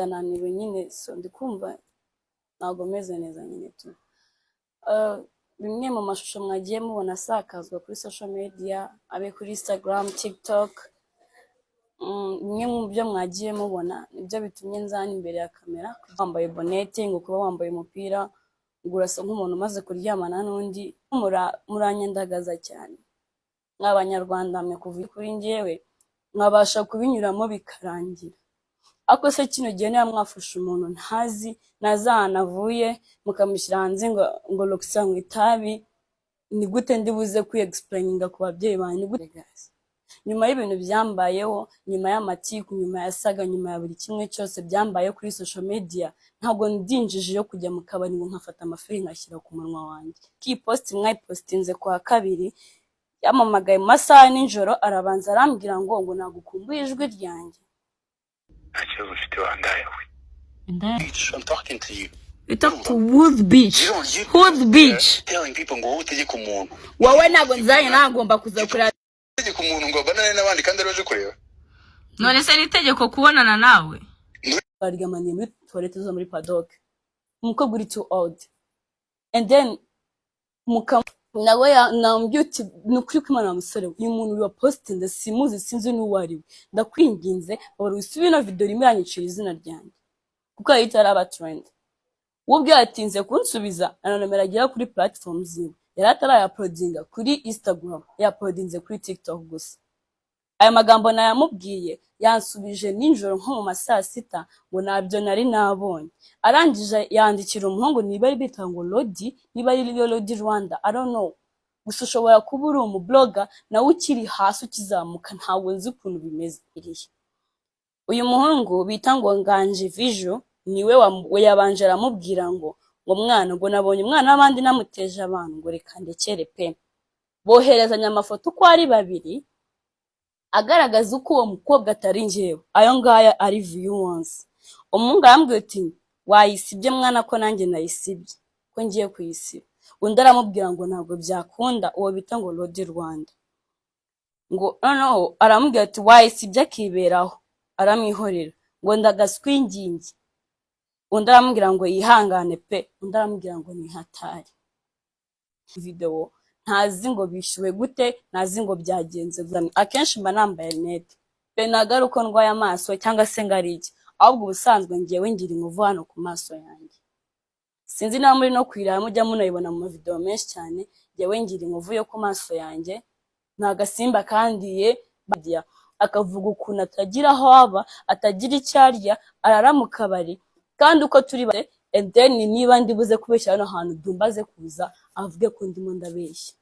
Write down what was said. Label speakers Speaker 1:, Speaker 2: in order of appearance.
Speaker 1: Ndananiwe nyine, so ndi kumva ntabwo meze neza nyine tu. Bimwe mu mashusho mwagiye mubona asakazwa kuri social media, abe kuri Instagram, TikTok, bimwe mu byo mwagiye mubona nibyo bitumye nzana imbere ya kamera. Wambaye bonete, ngo kuba wambaye umupira, ngo urasa nk'umuntu umaze kuryamana n'undi. Muranyandagaza cyane mw'Abanyarwanda mwe. Kuva kuri njyewe nkabasha kubinyuramo bikarangira, ariko se kino gihe niba mwafashe umuntu ntazi ntazi ahantu avuye, mukamushyira hanze ngo Roxy anywa itabi, ni gute ndi buze kwi explaininga ku babyeyi banjye? Ni gute, guys? Nyuma y'ibintu byambayeho, nyuma y'amatiku, nyuma ya saga, nyuma ya buri kimwe cyose byambayeho kuri social media, ntabwo ndinjije yo kujya mu kabari ngo nkafata amafiri ngashyira ku munwa wanjye. Iyi post mwayipostinze ku wa kabiri, yampamagaye mu masaha ya nijoro, arabanza arambwira ngo nagukumbuye ijwi ryanjye.
Speaker 2: Nta kibazo mfite wandaye we. Bitch, I'm talking to you.
Speaker 3: You talk to whose bitch?
Speaker 2: You don't, you
Speaker 3: Whose bitch?
Speaker 2: telling people ngo wowe utegeka umuntu.
Speaker 3: Wowe ntabwo nzanye, nagomba kuza kureba.
Speaker 2: Utegeka umuntu ngo abanane n'abandi kandi ari baje kureba.
Speaker 3: None se ni itegeko kubonana nawe?
Speaker 1: Baryamaniye muri toilette zo muri Paddock, umukobwa uri too old, and then muka nawe nambwiye uti: "Ni ukuri kw'Imana wa musore we, uyu muntu wa postinze simuzi, sinzi n'uwo ari we. Ndakwinginze, wari usibe ino video, irimo iranyicira izina ryanjye," kuko yari itaraba trend. We ubwe yatinze kunsubiza na nomero agera kuri platform ziwe, yari atarayauploadinga kuri Instagram, yauploadinze kuri TikTok gusa. Aya magambo nayamubwiye, yansubije nijoro nko mu ma saa sita ngo ntabyo nari nabonye. Arangije yandikira umuhungu, niba ari bita ngo Lodi, niba ari yo Lodi Rwanda, I don't know. Gusa ushobora kuba uri umubloga nawe ukiri hasi ukizamuka, ntabwo nzi ukuntu bimeze. Iriya uyu muhungu bita ngo Nganji Vijo niwe we yabanje aramubwira ngo mwana, ngo nabonye umwana w'abandi namuteje abantu, ngo reka ndekere pe. Boherezanya amafoto uko ari babiri agaragaza uko uwo mukobwa atari njyewe. Ayo ngayo ari view once. Umuhungu arambwira ati: "Wayisibye mwana, ko nanjye nayisibye, ko ngiye kuyisiba?" Undi aramubwira ngo ntabwo byakunda, uwo bita ngo Lodi Rwanda. Ngo noneho aramubwira ati: "Wayisibye?" Akiberaho aramwihorera, ngo ndagaswingingi. Undi aramubwira ngo yihangane pe. Undi aramubwira ngo ni hatari. Video ntazi ngo bishyuwe gute, ntazi ngo byagenze gute. Akenshi mba nambaye rinete pe, ntabwo ari uko ndwaye amaso cyangwa se ngo ari iki, ahubwo ubusanzwe ngewe ngira inkovu hano ku maso yanjye. Sinzi niba muri no kwirara mujya munayibona mu mavideo menshi cyane. Ngewe ngira inkovu yo ku maso yanjye, ni agasimba kandiye. Bajya akavuga ukuntu atagira aho aba, atagira icyo arya, arara mu kabari, kandi uko turi and then niba ndi buze kubeshya hano hantu, Dumba aze kuza avuge ko ndimo ndabeshya.